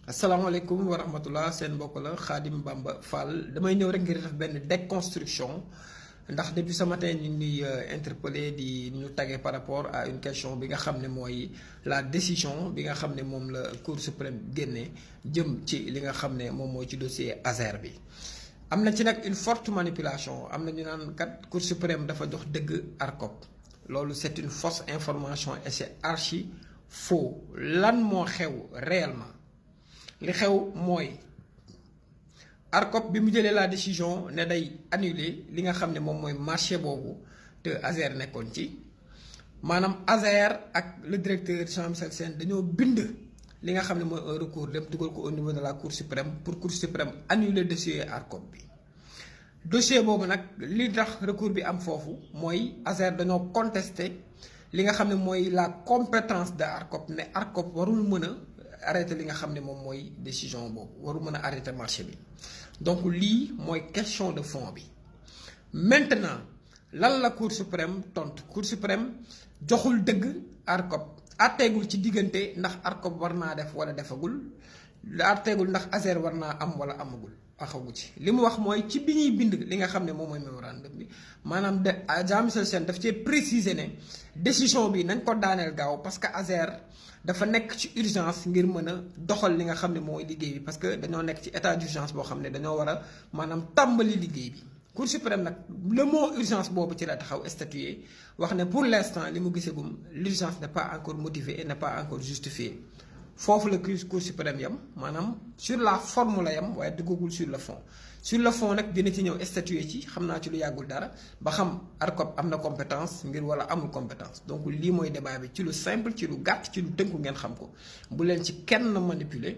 asalaamaaleykum wa rahmatullah seen mbokk la Khadim Bamba Fall damay ñëw rek ngir def benn déconstruction ndax depuis ce matin ñu ngi interpellé di ñu tagué par rapport à une question bi nga xam ne mooy la décision bi nga xam ne moom la Cour suprême génne jëm ci li nga xam ne moom mooy ci dossier Azer bi. am na ci nag une forte manipulation am na ñu naan kat Cour suprême dafa jox dëgg ARCOP loolu c'est une fausse information et c'est archi faux. Lan moo xew réellement li xew mooy ARCOP bi mu jëlee la décision ne day annuler li nga xam ne moom mooy marché boobu te Azer nekkoon ci maanaam Azer ak le directeur Jean-Michel Sène dañoo bind li nga xam ne mooy un recours dem dugal ko au niveau de la Cour suprême pour Cour suprême annuler dossier ARCOP bi. dossier boobu nag li tax recours bi am foofu mooy Azer dañoo contester li nga xam ne mooy la compétence de ARCOP ne ARCOP warul mën a arrêter li nga xam ne moom mooy décision boobu warul mën a arrêter marché bi. donc lii mooy question de fond bi maintenant lan la Cour suprême tontu Cour suprême joxul dëgg ARCOP àtteegul ci diggante ndax ARCOP war naa def wala defagul àtteegul ndax Azer war naa am wala amagul axagu ci li mu wax mooy ci bi ñuy bind li nga xam ne moom mooy mémorandum bi maanaam de Jean-Michel Sène daf cee préciser ne décision bi nañ ko daaneel gaaw parce que Azer dafa nekk ci urgence ngir mën a doxal li nga xam ne mooy liggéey bi parce que dañoo nekk ci état d'urgence boo xam ne dañoo war a maanaam tàmbali liggéey bi. Cour suprême nag le mot urgence boobu ci la taxaw statuer wax ne pour l'instant li mu gisagum l'urgence n'est pas encore motivée et n'est pas encore justifiée. foofu la Cour suprême yam maanaam sur la forme la yam waaye duggagul sur le fond nag dina ci ñëw statuer ci xam naa ci lu yàggul dara ba xam ARCOP am na compétence ngir wala amul compétence donc lii mooy débat bi ci lu simple ci lu gàtt ci lu tënku ngeen xam ko bu leen ci kenn manipuler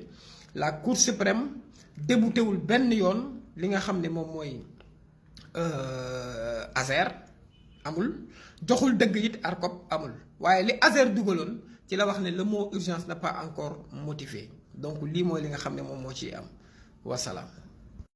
la Cour suprême déboutéwul benn yoon li nga xam ne moom mooy Azer amul joxul dëgg it ARCOP amul waaye li Azer dugaloon ci la wax ne le mot urgence n'est pas encore motivé donc lii mooy li nga xam ne moom moo ciy am wasalaam.